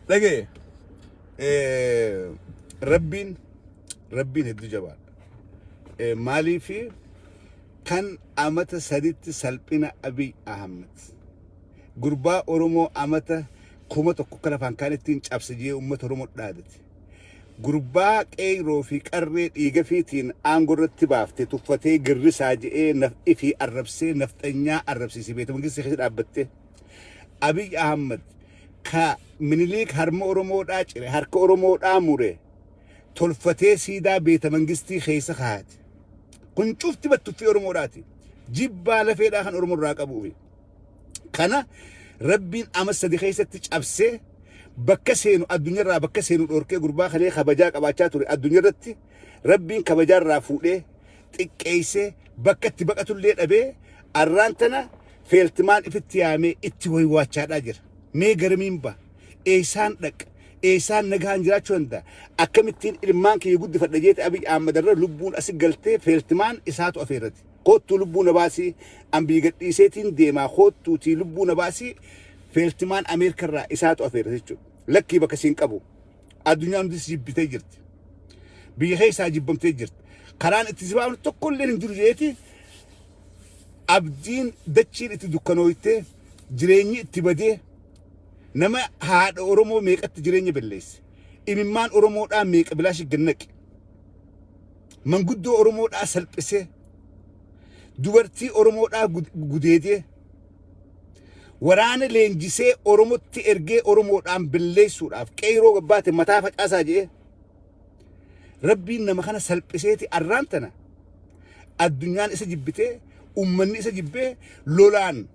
Dhagee, rabbiin hedduu jabaadha. Maaliifi kan amata saditti salphina Abiy Ahmed gurbaa Oromoo amata 1000 akka lafaan kaan ittiin cabse jee uummata Oromoo dhaadate. Gurbaa qeeyroo fi qarree dhiiga fiitiin aangoo irratti baafte tuffatee girrisaa je'ee naf ifii arrabsee nafxanyaa arrabsiise beeta mangistii keessa dhaabbatte. Abiy Ahmed ka Miniliik harma Oromoodhaa cire, harka Oromoodhaa mure, tolfatee siidaa beeta mangistii keessa kaa'ate. Kun cufti battuffii Oromoodhaati. Jibbaa lafeedhaa kan Oromoo irraa qabuufi. Kana Rabbiin ama 3 keessatti cabsee bakka seenu addunyaarraa bakka seenu dhorkee, gurbaa kalee kabajaa qabaachaa ture addunyaarratti Rabbiin kabajaa irraa fuudhee xiqqeessee bakka itti baqatullee dhabee arraan tana Feeltimaan ifitti yaamee itti waywaachaadhaa jira. Mee garamiin ba? Eessaan dhaqa? Eessaan nagaan jiraachuu danda'a? Akkamittiin ilmaan kiyya guddifadha jeete Abiy Ahmad irra lubbuun asi galtee Feeltimaan isaatu afeerrate. Koottuu lubbuu na baasii, an biyya gadhiiseetiin deemaa, koottuutii lubbuu na baasii. Feeltimaan Ameerika irraa isaatu afeerrate jechuudha. Lakkii, bakka siin qabu. Addunyaan hundis jibbitee jirti. Biyya keessaa jibbamtee jirti. Karaan itti si baafnu tokkollee hin jiru jeeti abdiin dachiin itti dukkanooytee jireenyi itti badee nama haadha Oromoo meeqatti jireenya balleesse. Imimmaan Oromoodhaa meeqa bilaashi gannaqe. Manguddoo Oromoodhaa salphisee, dubartii Oromoodhaa gudeedee, waraana leenjisee Oromotti ergee Oromoodhaan balleessuudhaaf qeyroo gabbaate mataa facaasaa jedhee Rabbiin nama kana salphiseeti arraan tana addunyaan isa jibbitee, ummanni isa jibbee, lolaan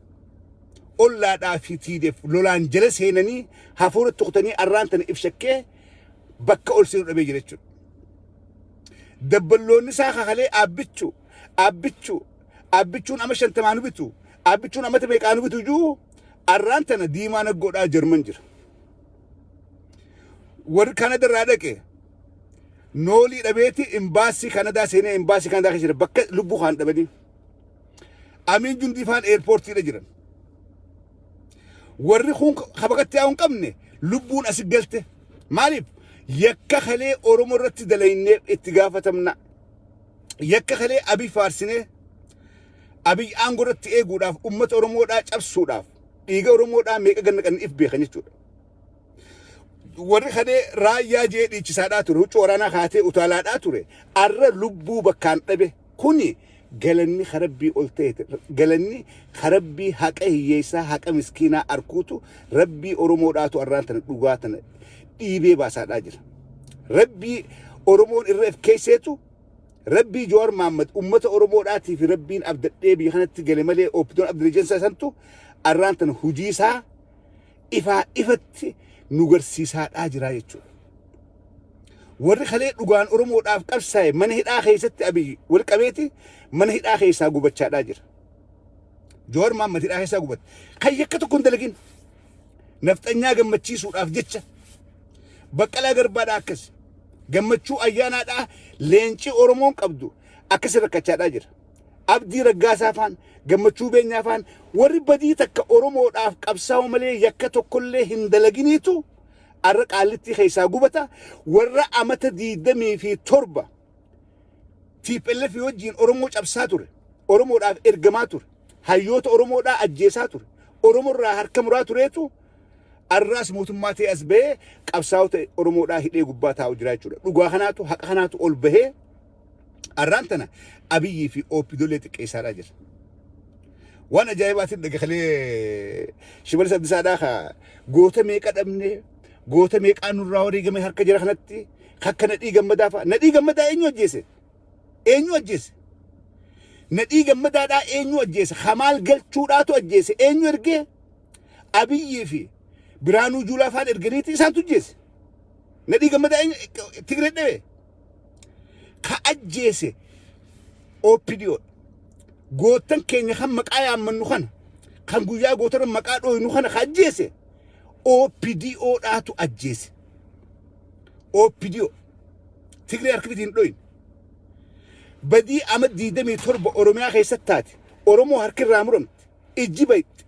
ollaadhaa fi tiideef lolaan jala seenanii hafuura tuqtanii arraan tana if shakkee bakka ol seenuu dhabee jira jechuudha. Dabballoonni isaa kakalee aabbichuu aabbichuu aabbichuun ama 50 nu bitu, aabbichuun amata meeqaa nu bitu juu arraan tana diimaa naggoodhaa Jarman jira. Warri Kanada irraa dhaqe noolii dhabeeti imbaasii Kanadaa seenee imbaasii Kanadaa keessa jira bakka lubbuu kaan dhabanii. Amiin Jundii faan eerpoortiidha jiran. Warri kun kabakatti yaa'u hin qabne lubbuun asi galte. Maaliif? Yakka kalee Oromoo irratti dalaynee itti gaafatamna. Yakka kalee Abiy faarsinee Abiy aangoo irratti eeguudhaaf uummata Oromoodhaa cabsuudhaaf dhiiga Oromoodhaa meeqa ganna qanni if beekan jechuudha. Warri kalee raayyaa jee dhiichisaadhaa ture, huccuu waraanaa kaatee utaalaadhaa ture, arra lubbuu bakkaan dhabe. Kuni galanni karabbii ol ta'e, galanni karabbii haqa hiyyeessaa, haqa miskiinaa arkuutu Rabbii Oromoodhaatu arraan tana dhugaa tana dhiibee baasaadhaa jira. Rabbii Oromoon irra if keesseetu Rabbii Jawaar Mahaammad uummata Oromoodhaatii fi Rabbiin abdadhee biyya kanatti gale malee Ooppidoon Abdirijensaa santu arraan tana hujii isaa ifaa ifatti nu garsiisaadhaa jira jechuudha. Warri kalee dhugaan Oromoodhaaf qabsaa'e mana hidhaa keessatti Abiy wal qabeeti mana hidhaa keessaa gubachaadhaa jira. Jawaar Mahaammad hidhaa keessaa gubate. Kan yakka tokko hin dalagin. Nafxanyaa gammachiisuudhaaf jecha. Baqqalaa Garbaadhaa akkas. Gammachuu Ayyaanaadhaa leenci Oromoon qabdu akkasi rakkachaadhaa jira. Abdii Raggaasaa faan, Gammachuu Beenyaa faan, warri badii takka Oromoodhaaf qabsaa'u malee yakka tokkollee hin dalaginiitu arra Qaallittii keessaa gubata. Warra amata 27 TPLF wajjin Oromoo cabsaa ture, Oromoodhaaf ergamaa ture, hayyoota Oromoodhaa ajjeesaa ture, Oromoorraa harka muraa tureetu arraas mootummaa ta'e as bahee qabsaa'ota Oromoodhaa hidhee gubbaa taa'u jira jechuudha. Dhugaa kanaatu, haqa kanaatu ol bahee arraan tana Abiyyii fi Ooppidolee xiqqeessaadhaa jira. Waan ajaa'ibaatiin dhagalee Shimalis Abdiisaadhaa ka goota meeqa dhabne, goota meeqaa nurraa wareegame harka jira kanatti akka Nadhii Gammadaa fa'a. Nadhii Gammadaa eenyu ajjeese? Eenyu ajjeese? Nadhii Gammadaadhaa eenyu ajjeese? Kamaal Galchuudhaatu ajjeese. Eenyu ergee? Abiyyii fi Biraanuu Juulaa faan erganiiti isaantu ajjeese. Nadhii Gammadaa eenyu Tigree dhabe? Ka ajjeese OPDO. Goottan keenya kan maqaa yaammannu kana, kan guyyaa gootarra maqaa dhooynu kana ka ajjeese OPDO dhaatu ajjeese. OPDO. Tigree harka fitiin dhoyin. Badii ama 27 Oromiyaa keessatti taate, Oromoo harki irraa muramte, ijji bayxe,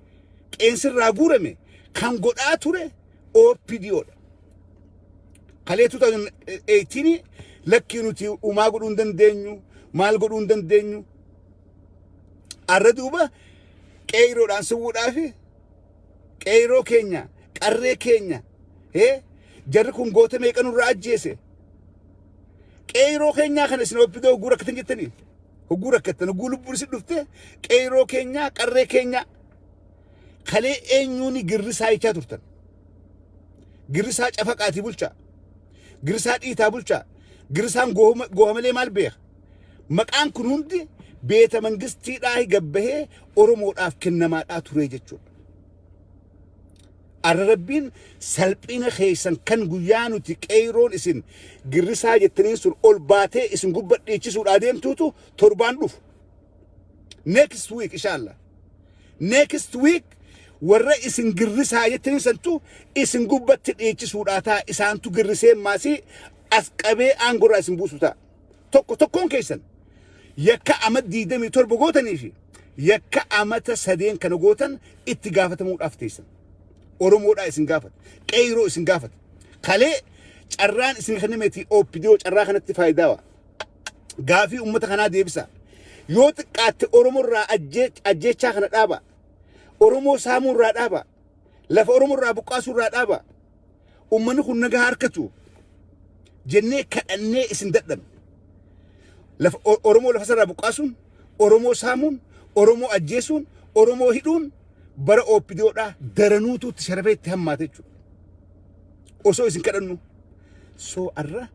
qeensi irraa guurame kan godhaa ture OPDO dha. Kalee 2018 lakkii, nuti uumaa godhuu hin dandeenyu, maal godhuu hin dandeenyu. Arra duuba qeeyroodhaan suwuudhaafi qeeyroo keenya, qarree keenya, jarri kun goota meeqa nurraa ajjeese. Qeeyroo keenyaa kana isin OPDO hogguu rakkatan jettanii, hogguu rakkattan, hogguu lubbuun isin dhufte, qeeyroo keenyaa, qarree keenyaa kalee eenyuuni girrisaa jechaa turtan. Girrisaa cafaqaatii bulchaa. Girrisaa dhiitaa bulchaa. Girrisaan gooha malee maal beeka? Maqaan kun hundi beeta mangistiidhaa gabbahee Oromoodhaaf kennamaadhaa ture jechuudha. Arra Rabbiin salphina keessan kan guyyaa nuti qeeyroon isin girrisaa jettaniin sun ol baatee isin gubba dhiichisuudhaa deemtuutu torbaan dhufu. Next week, inshallah. Next week warra isin girrisaa jettaniin santu isin gubbatti dhiichisuudhaa ta'a. Isaantu girrisee maasii as qabee aangorraa isin buusu ta'a. Tokko tokkoon keessan yakka ama 27 gootanii fi yakka amata 3n kana gootan itti gaafatamuudhaaf teessan. Oromoodhaa isin gaafata. Qeeyroo isin gaafata. Kalee carraan isin kennameeti OPDO carraa kanatti faayidaa. Gaafii uummata kanaa deebisa. Yoo xiqqaatte Oromoo irraa ajjeechaa kana dhaaba. Oromoo saamuu irraa dhaaba. Lafa Oromoo irraa buqqaasuu irraa dhaaba. Uummanni kun nagaa harkatu jennee kadhannee isin dadhabne. Lafa Oromoo lafa sarraa buqqaasuun, Oromoo saamuun, Oromoo ajjeesuun, Oromoo hidhuun bara OPDOdhaa daranuutu itti sharafee itti hammaate jechuudha. Osoo isin kadhannu. So arra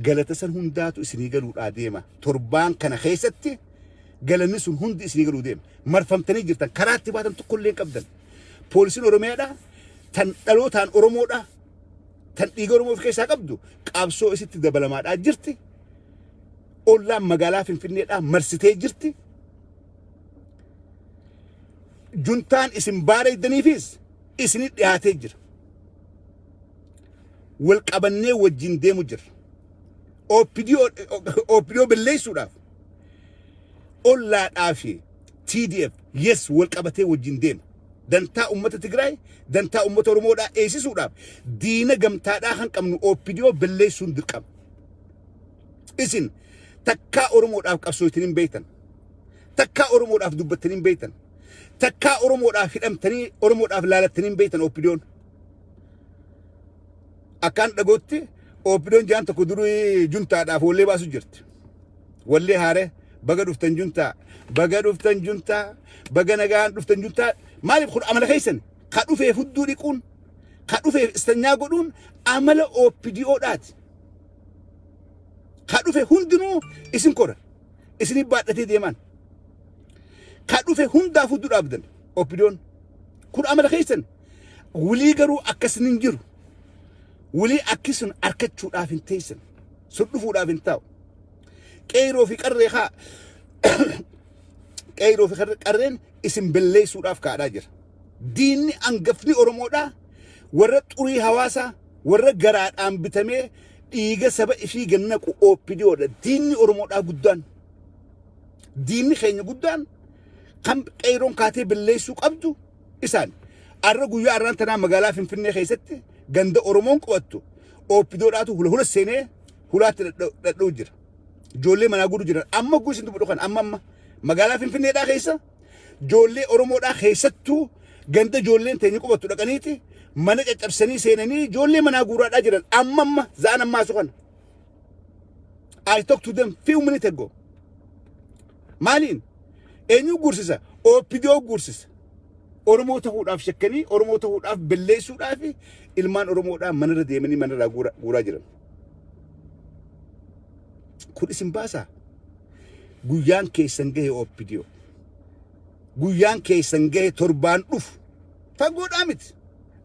galata san hundaatu isinii galuudhaa deema. Torbaan kana keessatti galanni sun hundi isinii galuu deema. Marfamtanii jirtan, karaatti baatan tokkollee hin qabdan. Poolisiin Oromiyaadhaa tan dhalootaan Oromoodhaa, tan dhiiga Oromoo of keessaa qabdu qabsoo isitti dabalamaadhaa jirti. Ollaan magaalaa Finfinneedhaa marsitee jirti. Juntaan isin baareeddaniifis isinit dhiyaatee jira. Wal qabannee wajjin deemu jirra. OPDO balleessuudhaaf ollaadhaa fi TDF yes wal qabatee wajjin deema. Dantaa uummata Tigraay, dantaa uummata Oromoodhaa eegsisuudhaaf diina gamtaadhaa kan qabnu OPDO balleessuun dirqama. Isin takkaa Oromoodhaaf qabsooftanii hin beektan. Takkaa Oromoodhaaf dubbattanii hin beektan. Takkaa Oromoodhaaf hidhamtanii Oromoodhaaf laalattanii hin beektan OPDOon. Akkaan dhagootti OPDOon jaan tokko durii juntaadhaaf wallee baasu jirti. Wallee haaree, "Baga dhuftan juntaa, baga dhuftan juntaa, baga nagaan dhuftan juntaa." Maaliif? Kun amala keessan, ka dhufeef hudduu dhiquun, ka dhufeef istanyaa godhuun amala OPDOdhaati. Ka dhufe hundinuu isin kora. Isinii baadhatee deeman. Ka dhufe hundaaf hudduu dhaabdan OPDOon. Kun amala keessan. Wulii garuu akkasin hin jiru. Wulii akki sun arkachuudhaaf hin teessan. Sun dhufuudhaaf hin taa'u. Qeyroo fi qarree haa, qeyroo fi qarreen isin balleessuudhaaf kaadhaa jira. Diinni angafni Oromoodhaa warra xurii hawaasaa, warra garaadhaan bitamee dhiiga saba ifii gannaqu OPDOdha. Diinni Oromoodhaa guddaan. Diinni keenya guddaan kan qeeyroon kaatee balleessuu qabdu isaan. Arra guyyaa arraan tanaa magaalaa Finfinnee keessatti ganda Oromoon qubattu OPDOdhaatu hula hula seenee hulaatti dhadha'u jira. Ijoollee manaa guutuu jiran amma guutuu isin dubbadhu kan amma amma magaalaa Finfinneedhaa keessa ijoollee Oromoodhaa keessattuu ganda ijoolleen teenya qubattu dhaqaniiti mana caccabsanii seenanii ijoollee manaa guuraadhaa jiran amma amma za'an ammaa su kana. I talked to them few minutes ago. Maaliin? Eenyu guursisa? OPDO guursisa. Oromoo ta'uudhaaf shakkanii, Oromoo ta'uudhaaf balleessuudhaaf ilmaan Oromoodhaa manarra deemanii manarraa guuraa jiran. Kun isin baasaa? Guyyaan keessan gahe, OPDO. Guyyaan keessan gahe, torbaan dhufu. Fagoodhaa miti.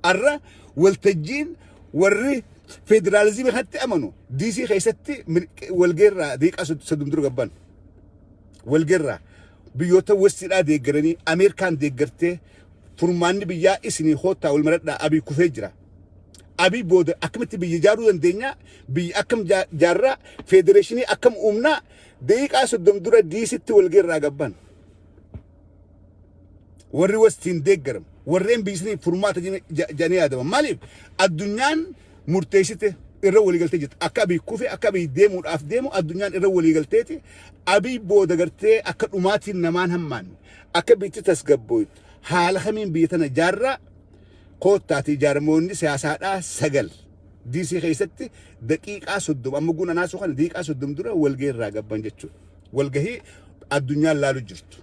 Arra waltajjiin warri federaalizimii kanatti amanu DC keessatti walgeerraa daqiiqaa 30 dura gabban. Walgeerraa biyyoota westiidhaa deeggaranii, Ameerikaan deeggartee, furmaanni biyyaa isinii hoottaa wal maradhaa, Abii kufee jira. Abii booda akkamitti biyya ijaaruu dandeenya? Biyya akkam jaarraa? Federeeshinii akkam uumnaa? Daqiiqaa 30 dura DCtti walgeerraa gabban. Warri westiin deeggaramu warreen biyya furmaata jedhanii yaadaman. Maaliif? Addunyaan murteessite. Irra waliigaltee jirti. Akka Abiy kufe, akka Abiy deemuudhaaf deemu addunyaan irra waliigalteeti. Abiy booda gartee akka dhumaatiin namaan hammaanne, akka biitti tasgabbooytu, haala kamiin biyya tana jaarraa koottaati jaarmoonni siyaasaadhaa 9 DC keessatti daqiiqaa 30 amma guun anaasuu kana daqiiqaa 30 dura walgahii irraa gabban jechuudha. Walgahii addunyaan laalu jirtu.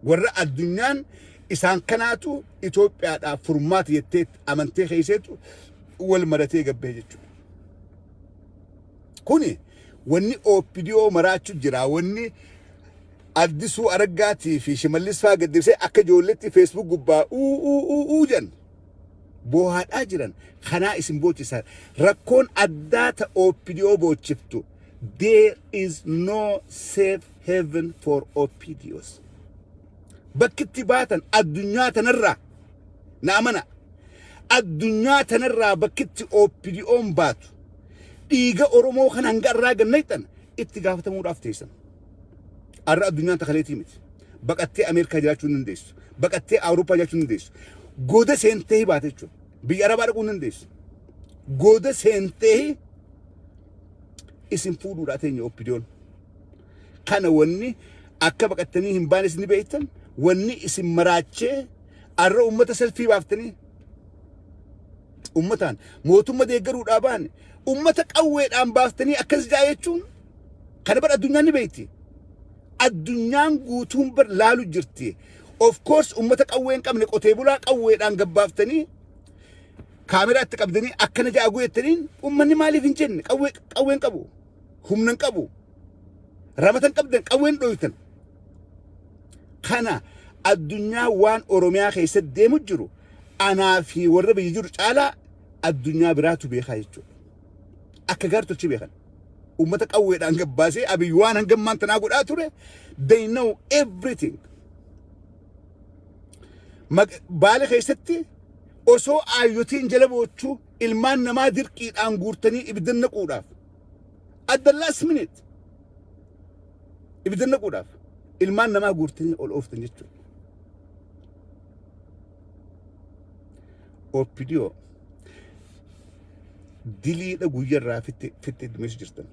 Warra addunyaan isaan kanaatu Itoophiyaadhaaf furmaata jettee amantee keesseetu wal maratee gabbee jechuudha. Kuni wanni OPDO maraachuu jira. Wanni Addisuu Araggaatii fi Shimallis fa'aa gaddibsee akka ijoolleetti Facebook gubbaa uu uu uu uu jedhan boohaadhaa jiran kanaa isin boochisa. Rakkoon addaa ta OPDO boochiftu, there is no safe haven for OPDOs. Bakki itti baatan addunyaa tanarraa, na amana, addunyaa tanarraa bakki itti OPDOn baatu, dhiiga Oromoo kan hanga irraa gannayxan itti gaafatamuudhaaf teessan. Arra addunyaan takaleetii miti. Baqattee Ameerikaa jiraachuu hin dandeessu. Baqattee Awurooppaa jiraachuu hin dandeessu. Goda seentee baate jechuudha. Biyya Arabaa dhaquu hin dandeessu. Goda seentee isin fuudhuudhaa teenya OPDOn. Kana wanni akka baqattanii hin baanes ni beektan. Wanni isin maraachee arra uummata selfii baaftanii uummataan mootummaa deeggaruudhaa baane uummata qawweedhaan baaftanii akkas jaa jechuun kana bar addunyaan ni beekti. Addunyaan guutuun bar laalu jirti. Of course, uummata qawwee hin qabne, qotee bulaa qawweedhaan gabbaaftanii kaameraa itti qabdanii akkana ja'a guuttaniin uummanni maaliif hin jenne? Qawwee qawwee hin qabu, humna hin qabu, ramata hin qabdan, qawween dhoytan. Kana addunyaa waan Oromiyaa keessatti deemu jiru anaa fi warra biyya jiru caalaa addunyaa biraatu beekaa jechuudha. Akka gaar tolchii beekan. Uummata qawweedhaan gabbaasee Abiy waan hangammaan tanaa godhaa ture, they know everything. Baale keessatti osoo aayyotiin jala boochuu ilmaan namaa dirqiidhaan guurtanii ibidda naquudhaaf, at the last minute ibidda naquudhaaf ilmaan namaa guurtanii ol ooftan jechuudha. OPDO diliidha guyyarraa fitte fitte dumeessu jirtan.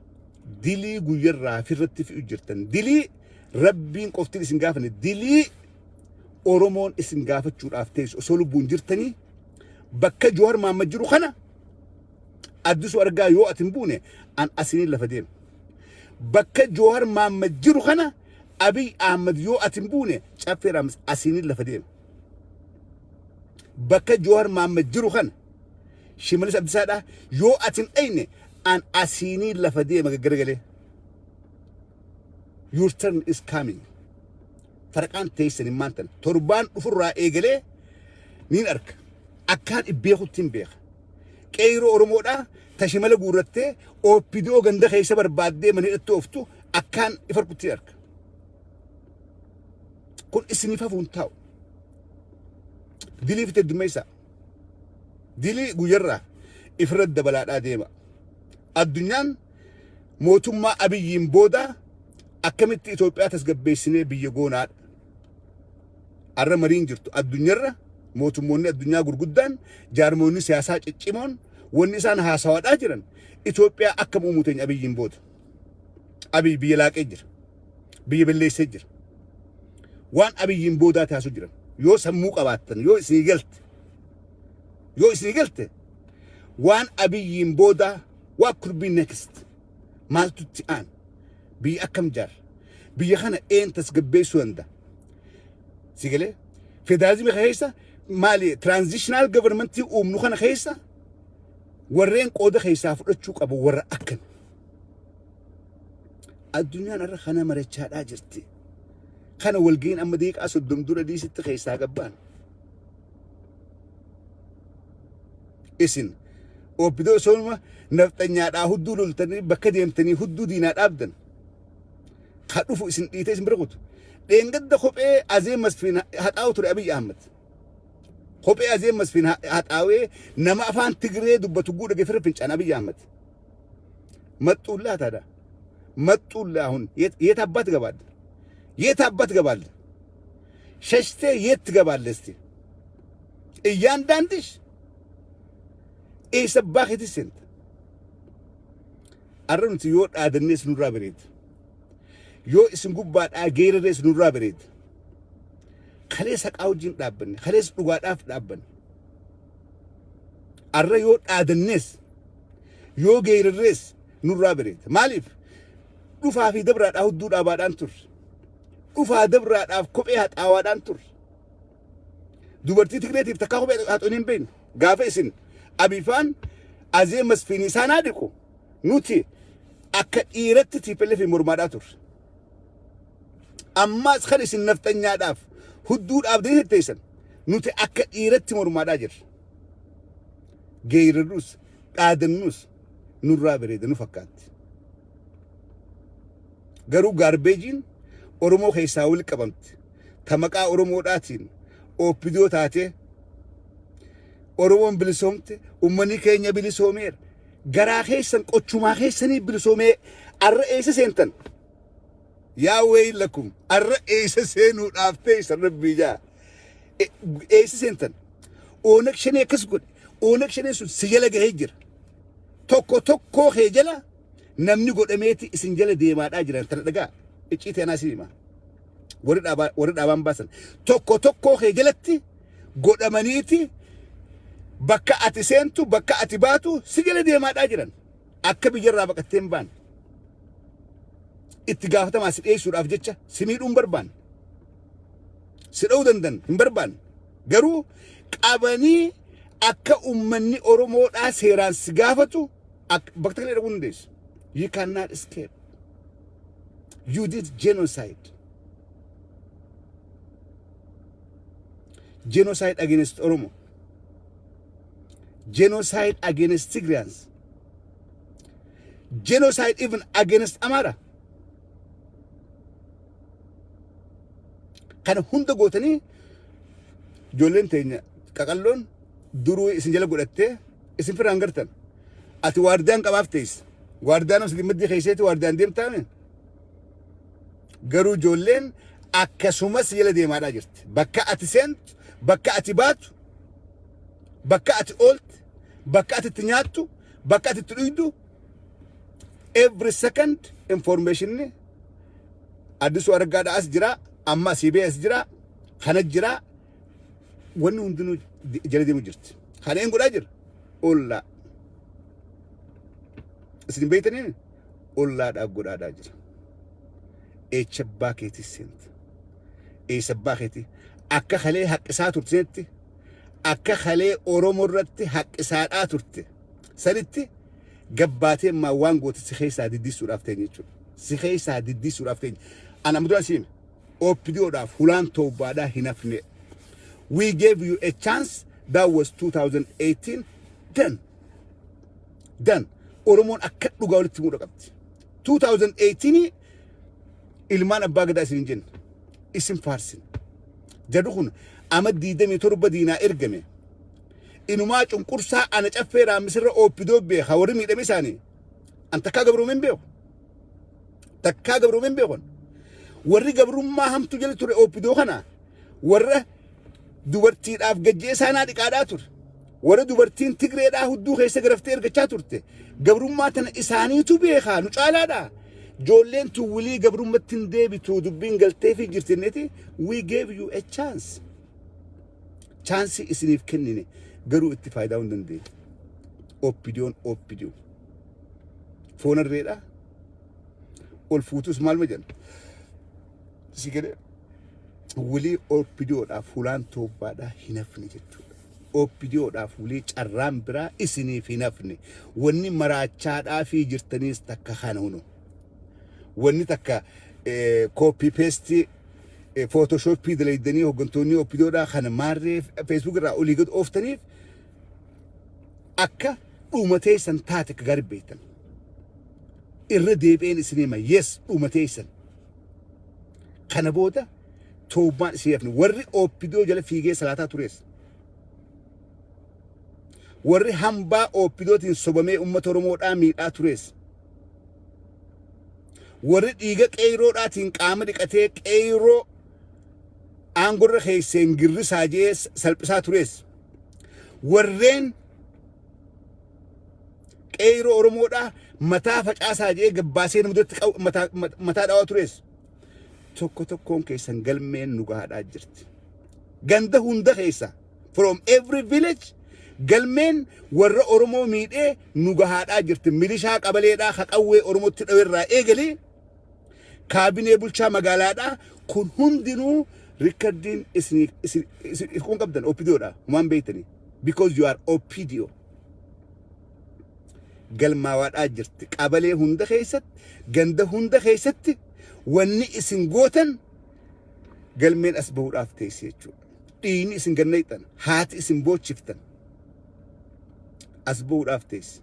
Dilii guyyarraa firratti fi'u jirtan. Dilii Rabbiin qoftiin isin gaafanne, dilii Oromoon isin gaafachuudhaaf teessu osoo lubbuun jirtanii. Bakka Joowar Maammad jiru kana, Addisuu Argaa, yoo ati hin buune an asiniin lafa deema. Bakka Joowar Maammad jiru kana, Abiy Ahmad, yoo ati hin buune Caffee Raamis asiniin lafa deema. Bakka Joowar Maammad jiru kana, Shimallis Abdiisaadha, yoo ati hin dhayne an asiiniin lafa deema gaggaragalee. Your turn is coming. Faraqaan teessan hin maantan. Torbaan dhufurraa eegalee niin arka. Akkaan beekutti hin beeka. Qeeroo Oromoodhaa tashimala guurrattee OPDO ganda keessa barbaaddee mana hidhattee ooftu akkaan ifarkutti arka. Kun isiniif hafuun taa'u. Dilii fite dummeessaa. Dilii guyyarraa ifirra dabalaadhaa deema. Addunyaan mootummaa Abiyyiin booda akkamitti Itoophiyaa tasgabbeessinee biyya goonaadha. Arra mariin jirtu addunyaarra mootummoonni addunyaa gurguddaan, jaarmoonni siyaasaa ciccimoon wanni isaan haasawaadhaa jiran Itoophiyaa akkam uumuu teenya Abiyyiin booda. Abiy biyya laaqee jira. Biyya balleessee jira. Waan Abiyyiin boodaa taasisu jiran. Yoo sammuu qabaattan, yoo isinii galte, yoo isinii galte, waan Abiyyiin boodaa, what could be next, maaltu itti aana, biyya akkam jaarra, biyya kana een tasgabbeessuu danda'a? Si galee, federaalizimii keessa maali, transitional governmentii uumnu kana keessa warreen qooda keessaa fudhachuu qabu warra akkam? Addunyaan irra kana marachaadhaa jirti. Kana walga'iin amma daqiiqaa 30 dura diisitti keessaa gabbaan. Isin OPDO osooma nafxanyaadhaa hudduu loltanii bakka deemtanii hudduu diinaa dhaabdan. Ka dhufu isin dhiitee isin bira kutu. Dheengadda kophee Azee Masfiin haxaa'u ture Abiy Ahmad. Kophee Azee Masfiin haxaawee nama afaan Tigree dubbatu guudha gefira fincaan Abiy Ahmad. መጡልህ ታዲያ መጡልህ። አሁን የት አባት ትገባለህ? የት አባት ትገባለህ? ሸሽተህ የት ትገባለህ? እስቲ እያንዳንድሽ eessa abbaa keetii seenta? Arra nuti yoo dhaadannees nurraa bareeda. Yoo isin gubbaadhaa geerarrees nurraa bareeda. Kalees haqaa wajjin dhaabbanne, kalees dhugaadhaaf dhaabbanne. Arra yoo dhaadannees yoo geerarrees nurraa bareeda. Maaliif? Dhufaa fi dabraadhaa hudduu dhaabaadhaan turre. Dhufaa dabraadhaaf kophee haxaawaadhaan turre. Dubartii Tigreetiif takkaa kophee haxoon hin beekne. Gaafa isin Abifaan Azee Masfiin isaan haa dhiqu nuti akka dhiiratti TPLF mormaadhaa turre. Ammaas kan isin nafxanyaadhaaf hudduu dhaabdanii tetteessan nuti akka dhiiratti mormaadhaa jirra. Geerarrus dhaadannus nurraa bareeda nu fakkaatti. Garuu gaarbeejiin Oromoo keessaa wal qabamte ta maqaa Oromoodhaatiin OPDO taatee Oromoon bilisoomte, uummanni keenya bilisoomeera. Garaa keessan qochumaa keessanii bilisoomee arra eessa seentan? Yaa weeylakum, arra eessa seenuudhaaf teessan rabbii jaa. Eessa seentan? Oonag Shanee akkas godhe. Oonag Shanee sun si jala gahee jira. Tokko tokkoo kee jala namni godhameeti isin jala deemaadhaa jiran tana dhagaa. Icciitii anaa isin hima. Warri dhaabaan baasan. Tokko tokkoo kee jalatti godhamaniiti bakka ati seentu, bakka ati baatu si jala deemaadhaa jiran. Akka biyyarraa baqattee hin baane. Itti gaafatamaa si dhiyeessuudhaaf jecha si miidhuu hin barbaanne. Si dha'uu dandan hin barbaanne. Garuu qabanii akka uummanni Oromoodhaa seeraan si gaafatu bakka takka dhaquu hin dandeessu. You cannot escape. You did genocide. Genocide against Oromo. Genocide against Tigrayans. Genocide even against Amara. Kana hunda gootanii ijoolleen teenya qaqalloon duruu isin jala godhattee isin firaan gartan. Ati waardiyaan qabaaf teessa. Waardiyaan osoo maddii keesseeti waardiyaan deemtaame. Garuu ijoolleen akkasumas jala deemaadhaa jirti. Bakka ati seentu, bakka ati baatu, bakka ati oolte, bakka ati itti nyaattu, bakka ati itti dhugdu, every second information Addisuu Araggaadhaa as jira, amma asii ba'ee as jira, kana jira, wanni hundinuu jala deemu jirti. Kana een godhaa jira? Ollaa. Isin beektanii ollaadhaa godhaadhaa jira. Eecha abbaa keetii seenta. Eessa abbaa keetii akka kalee haqqisaa turte sanitti, akka kalee Oromoo irratti haqqisaadhaa turte sanitti gabbaatee ammaa waan goote si keessaa diddisuudhaaf teenya jechuudha. Si keessaa diddisuudhaaf teenya. Ana amma dura siime OPDOdhaaf hulaan toobbaadhaa hin hafne. We gave you a chance, that was 2018. Done. Done. Oromoon akka dhugaa walitti muudha qabdi. 2018 ilmaan abbaa gadaa isin hin jenne. Isin faarsin. Jarri kun ama 27 diinaa ergame. Inumaa cunqursaa ana caffee raammisirra OPDO beeka warri miidhame isaanii. An takkaa gabroomee hin beeku. Takkaa gabroomee hin beeku. Warri gabrummaa hamtuu jala ture OPDO kana warra dubartiidhaaf gajjee isaanaa dhiqaadhaa ture. Warra dubartiin Tigreedhaa hudduu keessa garaftee ergachaa turte. Gabrummaa tana isaaniitu beekaa nu caalaadhaa. Ijoolleen tun wilii gabrummatti hin deebitu dubbiin galteefii jirti inneeti we gave you a chance. Chaansii isiniif kennine garuu itti faayidaa hin dandeenye. OPDOn OPDO. Foon harreedhaa. Ol fuutus maal ma jedhan? Si galee wilii OPDOdhaaf hulaan toobbaadhaa hin hafne jechuudha. OPDOdhaaf wilii carraan biraa isiniif hin hafne. Wanni maraachaadhaa fi jirtaniis takka kana hunu. Wanni takka copy paste Photoshop dalaydanii hooggantoonni OPDOdhaa kana maarree Facebook irraa olii gad ooftaniif akka dhumateessan taate akka gaarii beektan. Irra deebi'een isin hima, yes, dhumateessan. Kana booda toobbaan isin hafne. Warri OPDO jala fiigee salaataa tures. Warri hambaa OPDOtiin sobamee uummata Oromoodhaa miidhaa tures. Warri dhiiga qeeyroodhaatiin qaama dhiqatee qeeyroo aangorra keesseen girrisaa jee salphisaa tures. Warreen Qeeroo Oromoodhaa mataa facaasaa jee gabbaasee nama duratti mataa dhawaa tures. Tokko tokkoon keessan galmeen nu gahaadhaa jirti. Ganda hunda keessa, from every village, galmeen warra Oromoo miidhee nu gahaadhaa jirti. Milishaa qabaleedhaa haqawwee Oromootti dhaweerraa eegalee kaabinee bulchaa magaalaadhaa kun hundinuu recordiin isin kun qabdan OPDOdha. Humaan beektanii. Because you are OPDO. Galmaawaadhaa jirti. Qabalee hunda keessatti, ganda hunda keessatti wanni isin gootan galmeen as bahuudhaaf teesse jechuudha. Dhiigni isin gannayxan, haati isin boochiftan as bahuudhaaf teesse.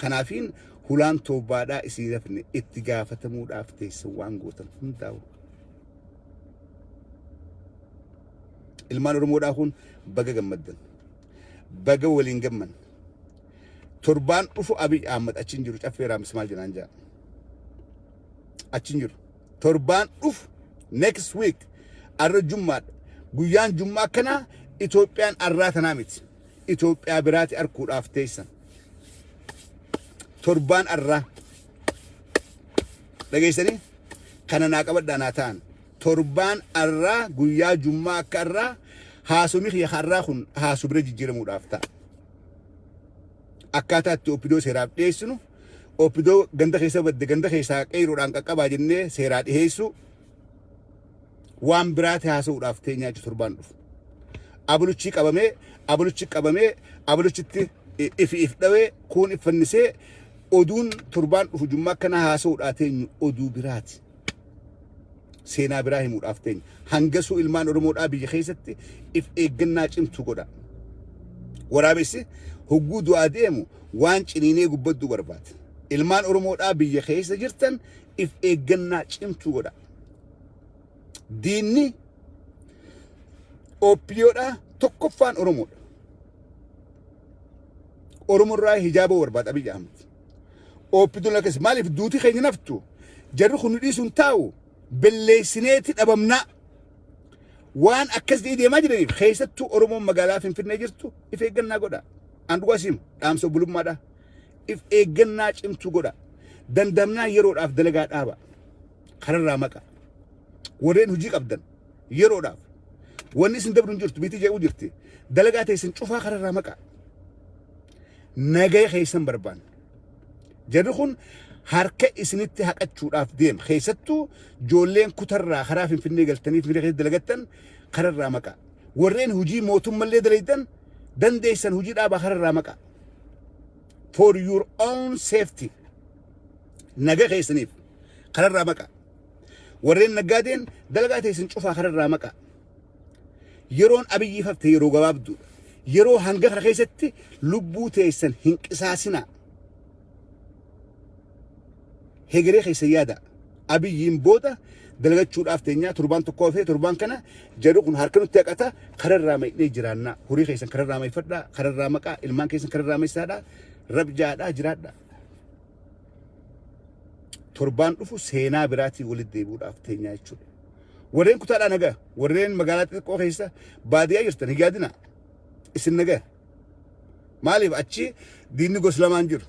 Kanaafiin hulaan toobbaadhaa isin hafne, itti gaafatamuudhaaf teesse waan gootan hundaa'u. Ilmaan Oromoodhaa kun baga gammaddan. Baga waliin gamman. Torbaan dhufu Abiy Ahmad achi hin jiru, caffee raamis maal jedhaan jaa. Achi hin jiru. Torbaan dhufu, next week, arra Jummaadha. Guyyaan Jummaa kanaa Itoophiyaan arraa tanaa miti. Itoophiyaa biraati arkuudhaaf teessan. Torbaan arraa. Dhageessanii? Kana naa qabadhaa naa ta'an. Torbaan arraa guyyaa Jummaa akka arraa haasofni kiyya har'aa kun haasu bira jijjiiramuudhaaf ta'a. Akkaataa itti OPDO seeraaf dhiyeessinu, OPDO ganda keessa badde ganda keessaa qeeroodhaan qaqqabaa jennee seeraa dhiyeessu, waan biraati haasa'uudhaaf teenyaa jechuudha torbaan dhufu. Abuluchi qabamee, abuluchi qabamee, abuluchitti ifi if dhawee, kuun if fannisee, oduun torbaan dhufu Jummaa akkana haasa'uudhaa teenyu oduu biraati. Seenaa biraa himuudhaaf teenya. Hangasuu ilmaan Oromoodhaa biyya keessatti if eeggannaa cimtuu godha. Waraabessi hogguu du'aa deemu waan ciniinee gubbadduu barbaada. Ilmaan Oromoodhaa biyya keessa jirtan if eeggannaa cimtuu godha. Diinni OPDOdhaa tokkoffaan Oromoodha. Oromoorraa hijaaba barbaada Abiy Ahmed. OPDOn akkas maaliif duuti keenya naftu jarri kun nu dhiisuun taa'u belleessineeti dhabamnaa. Waan akkas jedhee deemaa jiraniif keessattuu Oromoon magaalaa Finfinnee jirtu if eeggannaa godha. An dhugaa siima dhaamsa obbolummaadha. If eeggannaa cimtuu godha. Dandamnaa yeroodhaaf dalagaa dhaaba. Kararraa maqa. Warreen hojii qabdan yeroodhaaf. Wanni isin dabru hin jirtu biitii jeequu jirti. Dalagaa teessan cufaa kararraa maqa. Nagaya keessan barbaanna. Jarri kun harka isinitti haqachuudhaaf deema. Keessattuu ijoolleen kutarraa karaa Finfinnee galtanii Finfinnee keessatti dalagattan kararraa maqa. Warreen hojii mootummallee dalaydan dandeessan hojii dhaabaa kararraa maqa. For your own safety. Naga keessaniif kararraa maqa. Warreen naggaadeen dalagaa teessan cufaa kararraa maqa. Yeroon Abiyyiif hafte yeroo gabaabduudha. Yeroo hanga kana keessatti lubbuu teessan hin qisaasinaa. Hegeree keessa yaada. Abiyyiin booda dalagachuudhaaf teenyaa torbaan tokko hafee torbaan kana jarri kun harka nutti haqata, kararraa maqnee jiraannaa. Horii keessan kararraa maqfadhaa, kararraa maqaa, ilmaan keessan kararraa maqsaadhaa, rabjaadhaa jiraadhaa. Torbaan dhufu seenaa biraatii walitti deebi'uudhaaf teenyaa jechuudha. Warreen kutaadhaa nagaa, warreen magaalaa xixiqqoo keessa baadiyyaa jirtan hin yaadinaa. Isin nagaa. Maaliif achi diinni gosa lamaan jiru.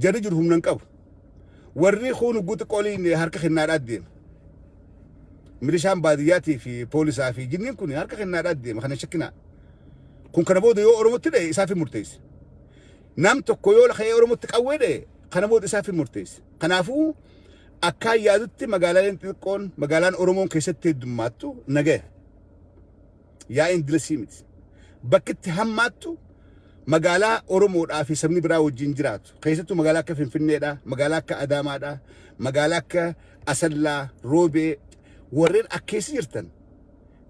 Jarri jiru humna hin qabu. Warri kun hogguu xiqqooliin harka kennaadhaa deema. Milishaan baadiyyaatii fi poolisaa fi jinniin kun harka kennaadhaa deema, kana shakkinaa. Kun kana booda yoo Oromootti dha'e isaaf hin murteesse. Nam tokko yoo ka'ee Oromootti qawwee dha'e kana booda isaaf hin murteesse. Kanaafuu akkaan yaadutti magaalaaleen xixiqqoon magaalaan Oromoon keessatti heddummaattu nagaya. Yaa'iin dilasii miti. Bakki itti hammaattu magaalaa Oromoodhaa fi sabni biraa wajjin jiraatu. Keessattuu magaalaa akka Finfinneedha, magaalaa akka Adaamaadha, magaalaa akka Asallaa, Roobee warreen akkeessi jirtan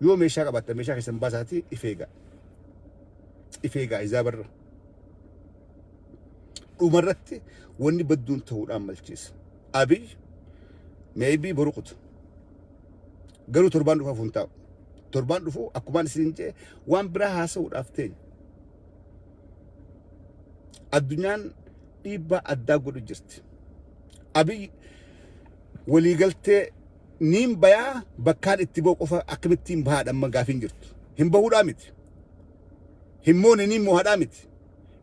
yoo meeshaa qabaattan meeshaa keessan baasaatii if eegaa. If eegaa izaa barra. Dhumarratti wanni badduun ta'uudhaan malchiisa. Abiy maybe boru kuta. Garuu torbaan dhufaaf hin taa'u. Torbaan dhufu akkumaan isin jee waan biraa haasa'uudhaaf teenya. Addunyaan dhiibbaa addaa godhu jirti. Abiy waliigaltee niin bayaa bakkaan itti ba'u qofa akkamittiin bahaadha amma gaafiin jirtu. Hin bahuudhaa miti. Hin moone niin mo'adhaa miti.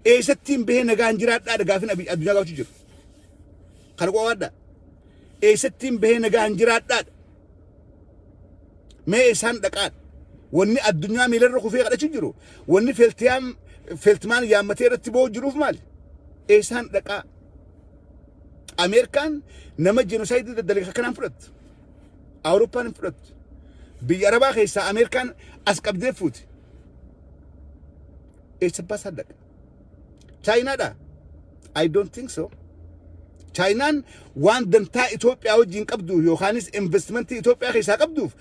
Eessattiin bahee nagaan jiraadhaa gaafin Abiy addunyaa gaafachuu jiru. Kana qofaadha. Eessattiin bahee nagaan jiraadhaadha. Mee isaan dhaqaadha. Wanni addunyaa miilarra kufee kadhachuu jiru. Wanni feltiyaan feltmaan yaammatee irratti boo'u jiruuf maali? Eessaan dhaqaa? Ameerikaan nama jenosaayidii daddalaga akkanaan fudhattu. Awurooppaan hin fudhattu. Biyya Arabaa keessaa Ameerikaan as qabdee fuuti. Eessa abbaa isaa dhaqa? Chaayinaadha? I don't think so. Chaayinaan waan dantaa Itoophiyaa wajjin qabdu yookaanis investimentii Itoophiyaa keessaa qabduuf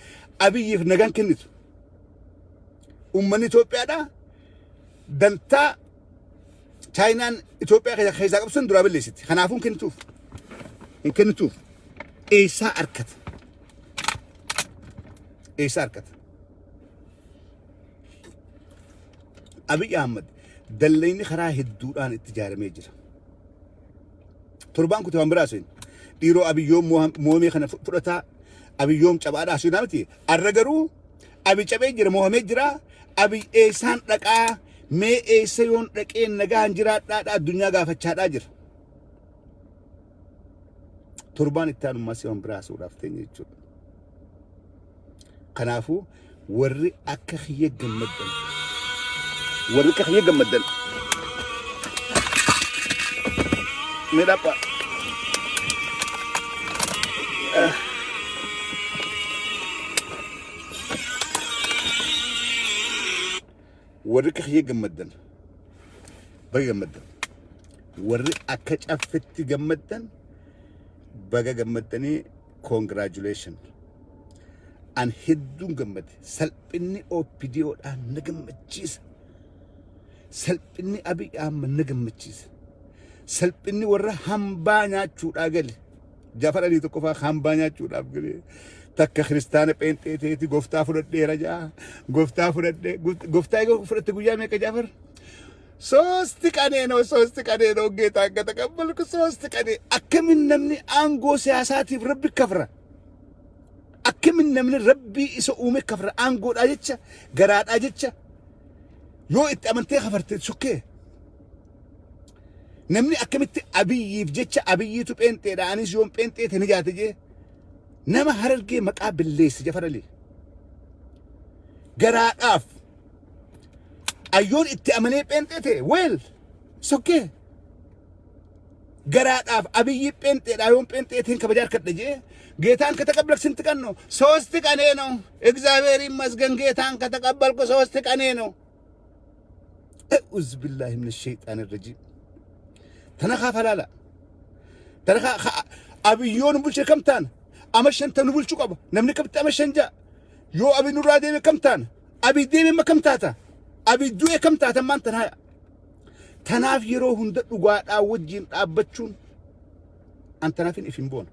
Abiyyiif nagaan kennitu. Uummanni Itoophiyaadha dantaa Chaayinaan Itoophiyaa keessaa qabdu sun duraa balleessiti. Kanaafuu hin kennituuf. Hin kennituuf. Eessaa argata? Eessaa argata? Abiy Ahmad dallayni karaa hedduudhaan itti ijaaramee jira. Torbaan kutaa waan biraa seen. Dhiiroo Abiyyoom moomee kana fudhataa Abiyyoom cabaadhaa seenaa miti. Arra garuu Abiy cabee jira mohamee jira. Abiy eessaan dhaqaa mee eessa yoon dhaqee nagaan jiraadhaadha addunyaa gaafachaadhaa jira. Torbaan itti aanummaa si waan biraa haasa'uudhaaf teenya jechuudha. Kanaafuu warri akka kiyya gammaddan warri akka kiyya gammaddan mee dhapha. Warri akka kiyya gammaddan baga gammaddan warri akka caffetti gammaddan baga gammaddanii congratulation. An hedduun gammade. Salphinni OPDOdhaan na gammachiisa. Salphinni Abiy Ahmad na gammachiisa. Salphinni warra hambaa nyaachuudhaa gale. Jafar Alii tokko faa hambaa nyaachuudhaaf gale. Takka kiristaana pheenxee ta'eeti gooftaa fudhadheera jaa. Gooftaa fudhadhee gooftaa eega fudhatte guyyaa meeqa Jafar? ሶስት ቀኔ ነው ሶስት ቀኔ ነው ጌታ ከተቀበልኩ ሶስት ቀኔ akkamin namni aangoo siyaasaatiif rabbi kafra akkamin namni rabbii isa uume kafra aangoodhaa jecha garaadhaa jecha yoo itti amantee kafarte sokkee namni akkamitti Abiyyiif jecha Abiyyiitu pheenxeedha anis yoon pheenxee ta'e ni jaate jee nama Harargee maqaa billeesse Jafar Ali garaadhaaf ayyoon itti amanee pheenxee ta'e well sokkee garaadhaaf Abiyyi pheenxeedha yoon pheenxee ta'een kabajaa harkadha jee ጌታን ከተቀበልክ ስንት ቀን ነው? ሶስት ቀኔ ነው። እግዚአብሔር ይመስገን ጌታን ከተቀበልኩ ሶስት ቀኔ ነው። أعوذ بالله من الشيطان الرجيم። Tana falaala. Tana Abiyyoon bulche kam taana? Ama shanta nu bulchuu qaba. Namni kamitti ama shan ja'a? Yoo Abiy nurraa deeme kam taana? Abiy deeme ma kam taata? Abiy du'e kam taata maan tanaa? Tanaaf yeroo hunda dhugaadhaa wajjin dhaabbachuun an tanaafin ifin boona.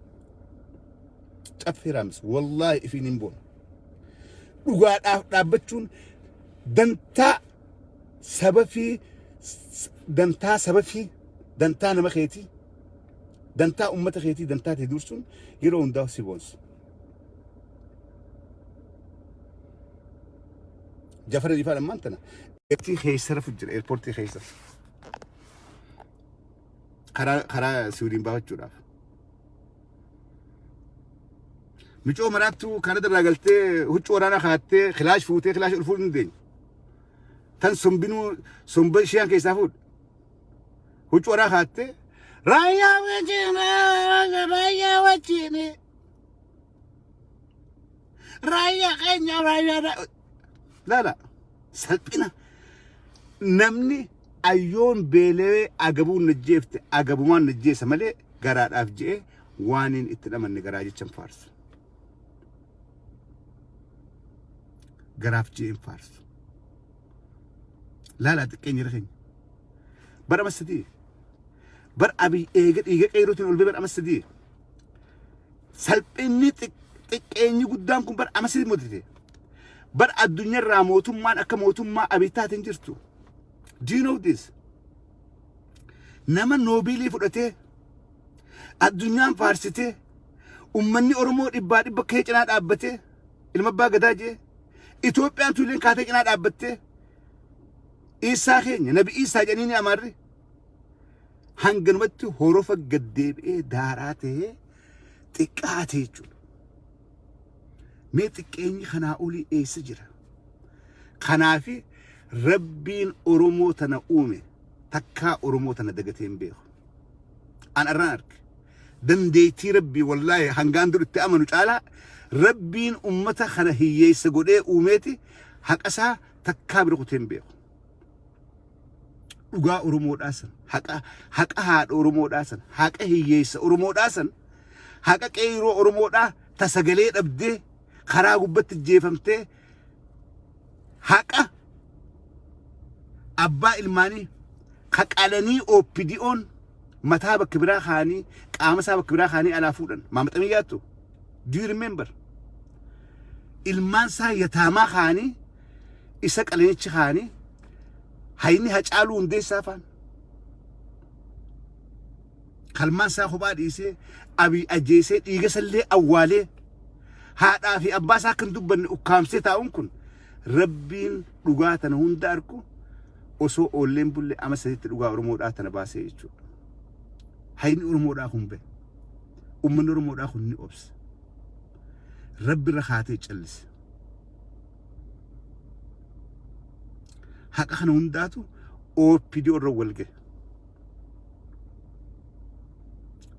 Caffee raamis wallaahi ifin hin boona. Dhugaadhaaf dhaabbachuun dantaa saba fi dantaa saba fi dantaa nama keetii dantaa ummata keetii dantaa ta'e dursuun yeroo hundaa si boonsa. Jafar Alifaan ammaan tana eertii keessa rafu jira eerpoortii keessa. Karaa karaa Siwiidin baafachuudhaaf. Micoo maraattuu Kanada irraa galtee huccuu waraanaa kaattee kilaash fuutee kilaash ol fuudhuu hin dandeenye. Tan sombinuu somba isheen keessaa fuudhe. Huccuu waraanaa kaattee raayyaa wajjin raayyaa wajjin raayyaa keenya raayyaa laala salphina namni ayyoon beelawee agabuun najjeefte agabumaan najjeessa malee garaadhaaf je'ee waaniin itti dhamanne garaa jechan faarsu. Garaaf je'een faarsu. Laalaa xiqqeenya irra keenya. Bara amma sadii. Bar Abiy eega dhiiga qeerootiin ol ba'e bara amma sadii. Salphinni xiqqeenyi guddaan kun bara amma sadii mudate. Bar addunyaarraa mootummaan akka mootummaa Abiy taate hin jirtu. Do you know this? Nama noobiilii fudhatee addunyaan faarsitee ummanni Oromoo dhibbaa dhibba kee cinaa dhaabbatee ilma abbaa gadaa jee Itoophiyaan tuuleen kaatee cinaa dhaabbattee Iisaa keenya Nabi Iisaa jedhanii ni amaarri. Hanganumatti horofa gad deebi'ee daaraa ta'ee xiqqaate jechuudha. Mee xiqqeenyi kanaa olii eessa jira? Kanaafi Rabbiin Oromoo tana uume takkaa Oromoo tana dagatee hin beeku. An arraan arge. Dandeettii Rabbii wallaahi hangaan dur itti amanu caalaa Rabbiin ummata kana hiyyeessa godhee uumeeti haqa isaa takkaa bira kutee hin beeku. Dhugaa Oromoodhaa san, haqa haqa haadha Oromoodhaa san, haqa hiyyeessa Oromoodhaa san, haqa qeeyroo Oromoodhaa ta sagalee dhabdee karaa gubbatti jeefamtee, haqa abbaa ilmaanii ka qalanii OPDOn mataa bakka biraa kaanii qaama isaa bakka biraa kaanii alaa fuudhan maamaxamii yaattu. Do you remember? Ilmaan isaa yataamaa kaanii isa qalanichi kaanii hayni Hacaaluu Hundeessaa faan kalmaan isaa kophaa dhiisee Abiy ajjeesee dhiiga isallee awwaalee haadhaa fi abbaa isaa akka hin dubbanne ukkaamsee taa'uun kun, Rabbiin dhugaa tana hunda arku osoo oolleen bulle ama sadiitti dhugaa Oromoodhaa tana baasee jechuudha. Hayni Oromoodhaa kun bahe. Uummanni Oromoodhaa kun ni obsa. Rabbi irra kaatee callise. Haqa kana hundaatu OPDO irra wal gahe.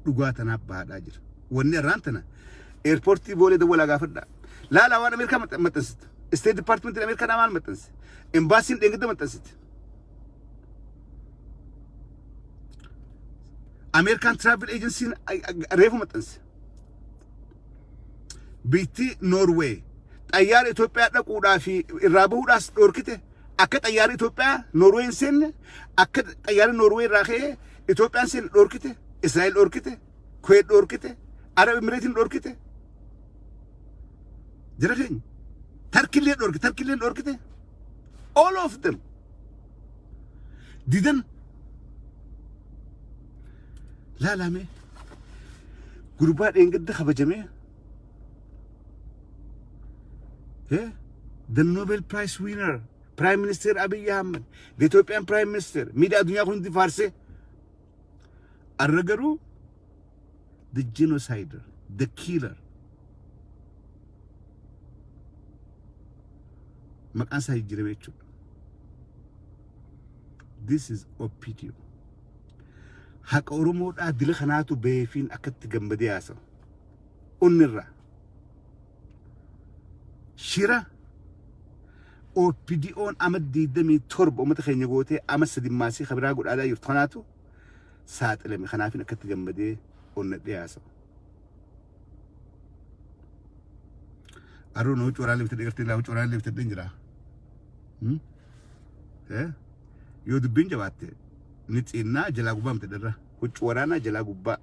Dhugaa tanaaf bahaadhaa jira. Wanni irraan tana eerpoortii Boolee dawwalaa gaafadhaa. Laalaa waan Ameerikaa maxxansite. State Departmentiin Ameerikaa maal maxxanse? Embaasiin dheengadda maxxansite. Ameerikaan Travel Agency'n reefu maxxanse. Biitti Noorweey xayyaara Itoophiyaa dhaquudhaa fi irraa bahuudhaas dhorkite. Akka xayyaarri Itoophiyaa Noorweey hin seenne, akka xayyaarri Noorweey irraa ka'ee Itoophiyaan seenne dhorkite, Israa'el dhorkite, Kuweet dhorkite, Arab Emireetiin dhorkite. Jara keenya Tarkillee dhorkite, Tarkillee dhorkite. All of them didan. Laalame gurbaa dheengadda kabajamee, the Nobel Prize winner, Prime Minister Abiy Ahmed, the Ethiopian Prime Minister, miidiyaa addunyaa kun hundi faarsee, arra garuu the genocider, the killer, maqaan isaa jijjiirame jechuudha. This is OPDO. Haqa Oromoodhaa dila kanaatu beefiin akkatti gammadee haasawa. Onnirraa. Shira OPDO'n ama 27 uummata keenya gootee ama sadimmaasii kabiraa godhaadhaa jirtu kanaatu saaxilame. Kanaafin akkatti gammadee onnadhee haasawa. Aruun huccuu waraanlee bitadhee gartee laa huccuu waraanlee bitadhee jira. Yoo dubbiin jabaatte ni xinnaa jalaa gubbaa bitadhe irra. Huccuu waraanaa jalaa gubbaa.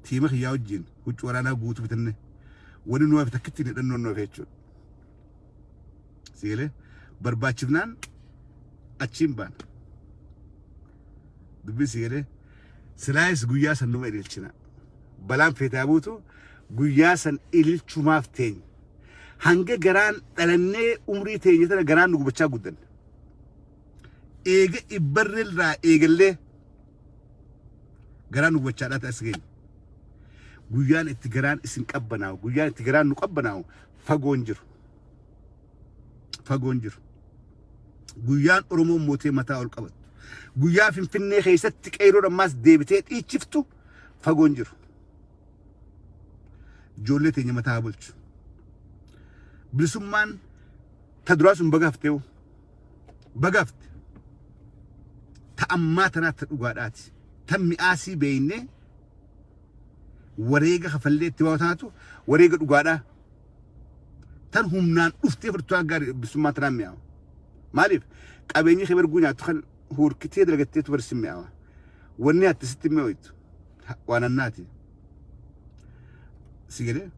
Tiima kiyyaa wajjin huccuu waraanaa guutuu bitanne, wani nu hafe takkitti hin hidhannoon nu hafe jechuudha. Sigalee barbaachifnaan achiin baana. Dubbiin sigalee silaayis guyyaa san numa ililchina. Balaan feetaa buutu guyyaa san ililchumaaf teenya. Hanga garaan dhalannee umrii teenya tana garaan nu gubachaa guddanne. Eega ibbarree irraa eegallee garaan nu gubachaadhaa ta'as geenye. Guyyaan itti garaan isin qabbanaa'u, guyyaan itti garaan nu qabbanaa'u fagoon jiru. Fagoon jiru. Guyyaan Oromoon mootee mataa ol qabattu. Guyyaa Finfinnee keessatti qeerroon ammaas deebitee dhiichiftu fagoon jiru. Ijoollee teenya mataa haa bulchu. Bilisummaan ta duraa sun baga hafteewu. Baga hafte. Ta ammaa tanaa ta dhugaadhaati. Ta mi'aasii beeynee wareega kafallee itti waa taatu wareega dhugaadhaa. Tan humnaan dhuftee fudhattu gaarii bilisummaa tanaan mi'aawa. Maaliif qabeenyi kee barguu nyaattu kan huurkitee dalagatteetu barsi mi'aawa. Wanni ati sitti mi'ooytu waan annaati. Si galee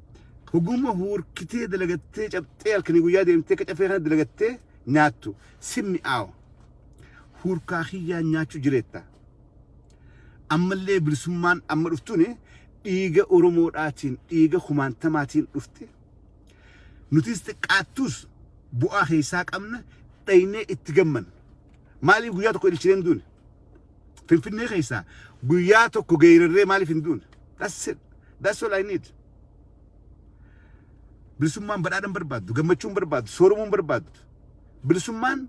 hogummaa huurkitee dalagattee cabxee halkanii guyyaa deemtee akka cafee kana dalagattee nyaattu si mi'aawa. Huurkaa kiyyaa nyaachuu jireetta. Ammallee bilisummaan amma dhuftuuni dhiiga Oromoodhaatiin, dhiiga kumaantamaatiin dhufte. Nutis xiqqaattus bu'aa keessaa qabna, dhaynee itti gammanna. Maaliif guyyaa tokko ililchinee hin duune? Finfinnee keessaa guyyaa tokko geerarree maaliif hin duune? That's it. That's all I need. Bilisummaan badhaadhan barbaaddu, gammachuun barbaaddu, sooromuun barbaaddu. Bilisummaan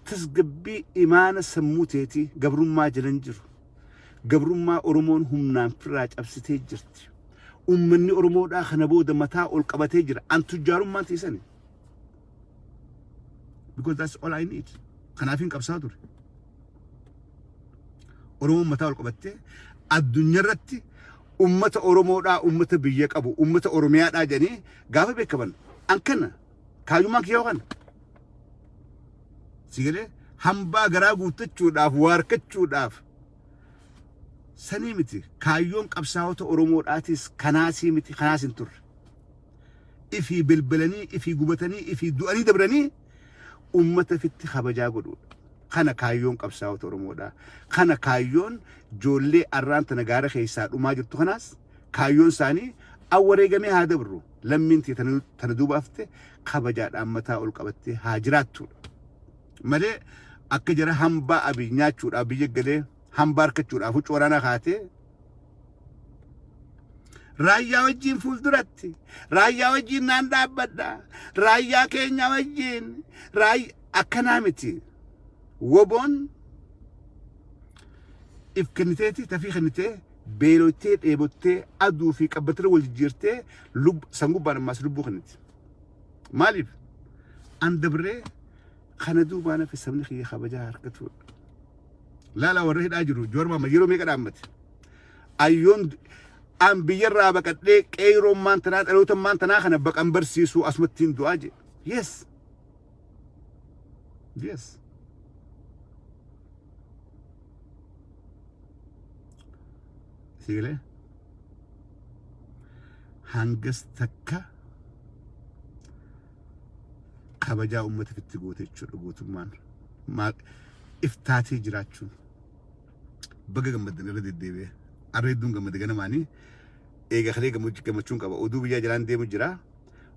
tasgabbii imaana sammuu teetii gabrummaa jalan jiru. Gabrummaa Oromoon humnaan firraa cabsitee jirti. Uummanni Oromoodhaa kana booda mataa ol qabatee jira. An tujjaarummaan teessani. Because that's all I need. Kanaaf hin qabsaa ture. Oromoon mataa ol qabattee addunyaarratti ummata Oromoodhaa, ummata biyya qabu, ummata Oromiyaadhaa jedhanii gaafa beekaman an kana kaayyummaan kiyya kana. Sigalee hambaa garaa guuttachuudhaaf, waarkachuudhaaf sanii miti. Kaayyoon qabsaa'ota Oromoodhaatis kanaasii miti, kanaas hin turre. Ifii bilbilanii, ifii gubatanii, ifii du'anii dabranii ummata fitti kabajaa godhuudha. Kana kaayyoon qabsaa'ota Oromoodhaa. Kana kaayyoon ijoollee arraan tana gaara keessaa dhumaa jirtu kanaas kaayyoon isaanii awwareegamee haa dabru. Lammiin tana duuba hafte kabajaadhaan mataa ol qabattee haa jiraattuudha. Malee akka jara hambaa Abiy nyaachuudhaaf biyya galee hambaa harkachuudhaaf huccuu waraanaa kaatee raayyaa wajjin fuulduratti raayyaa wajjin naan dhaabbadha, raayyaa keenya wajjin raayyaa akkanaa miti. Woboon if kenniteeti, tafii kennitee, beelottee, dheebottee, aduu fi qabbatira wal jijjiirtee, sangubbaan ammaas lubbuu kenniti. Maaliif? An dabree kana duubaan hafe sabni kiyya kabajaa harkatuudha. Laala warra hidhaa jiru Joormaa amma yeroo meeqa dhaammate? Ayyoon an biyyarraa baqadhee qeeyroon maan tanaa dhaloota maan tanaa kana baqan barsiisuu asumattiin du'aa jedhe. Yes. Yes. Sigalee? Hangas takka kabajaa uummata fitti goote jechuudha gootummaan. Maal iftaatee jiraachuun. Baga gammaddan irra deddeebi'ee. Arra hedduun gammade ganamaanii. Eega kalee gammachuun qaba. Oduu biyyaa jalaan deemu jira.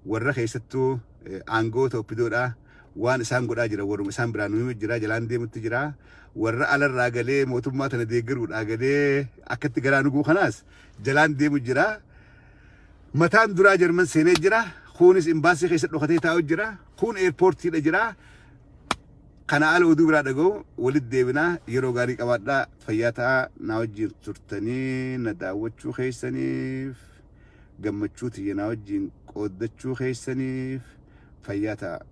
Warra keessattuu aangoota oppidoodhaa waan isaan godhaa jira, warruma isaan biraa nu himu jira, jalaan deemutti jira. Warra alarraa galee mootummaa tana deeggaruudhaa galee akkatti garaa nuguu kanaas jalaan deemu jira. Mataan duraa Jarman seenee jira. Kunis imbaasii keessa dhokatee taa'u jira. Kun eerpoortiidha jira. Kana ala oduu biraa dhaga'u walitti deebinaa. Yeroo gaarii qabaadhaa, fayyaa ta'aa. Na wajjin turtanii na daawwachuu keessaniif, gammachuu tiyya na wajjin qooddachuu keessaniif, fayyaa ta'aa.